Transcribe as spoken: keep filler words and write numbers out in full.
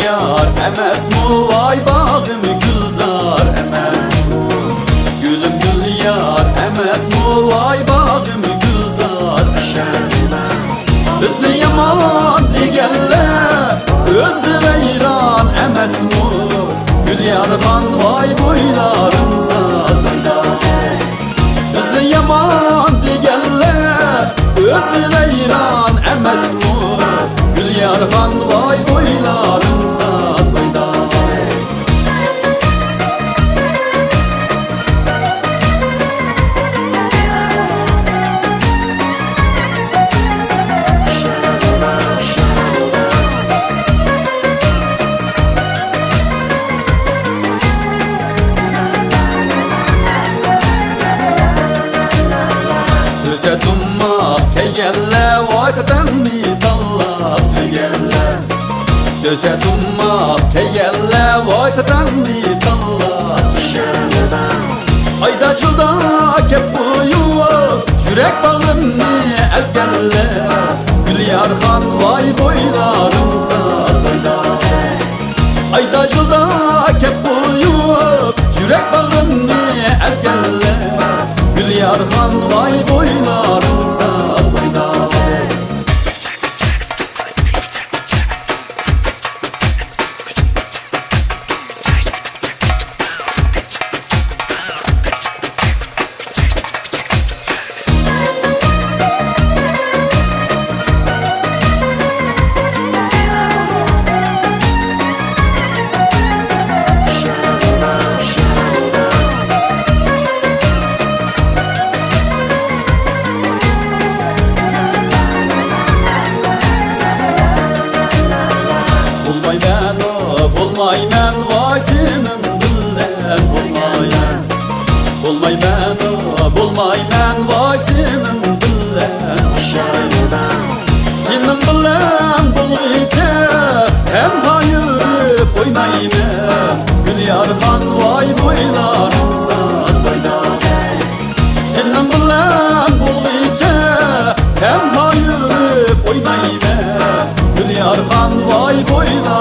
يار ئەمەسمۇ ۋاي باغرىم گۈلزار ئەمەسمۇ؟ گۈلۈم گۈل يار ئەمەسمۇ ۋاي باغرىم گۈلزار ئەمەسمۇ؟ بىزنى يامان دېگەنلەر ئۆزى ۋەيران ئەمەسمۇ؟ گۈليارخان ۋاي بويلارىڭ ساقلايدۇ. بىزنى يامان دېگەنلەر ئۆزى ۋەيران ئەمەسمۇ؟ گۈليارخان ۋاي بويلارىڭ ساقلايدۇ. سۆزە تۇماق كەيگەنلەر ۋاي سەتەڭنى تاللاپ سۆيگەنلەر. سۆزە تۇماق كەيگەنلەر ۋاي سەتەڭنى تاللاپ سۆيگەنلەر. ئايدا يىلدا كەپ قويۇپ يۈرەك باغرىمنى ئەزگەنلەر. گۈليارخان ۋاي بويلارىڭ ساقلايدۇ. ئايدا يىلدا كەپ قويۇپ يۈرەك باغرىمنى ئەزگەنلەر. گۈليارخان ۋاي بويلارىڭ ساقلايدۇ. بولمايمەن، بولمايمەن ۋاي سېنىڭ بىلەن، بولمايمەن. بولمايمەن، بولمايمەن ۋاي سېنىڭ بىلەن. سېنىڭ بىلەن بولغىچە تەنھا يۈرۈپ ئوينايمەن. گۈليارخان ۋاي بويلارىڭ ساقلايدۇ. سېنىڭ بىلەن بولغىچە تەنھا يۈرۈپ ئوينايمەن. گۈليارخان ۋاي بويلارىڭ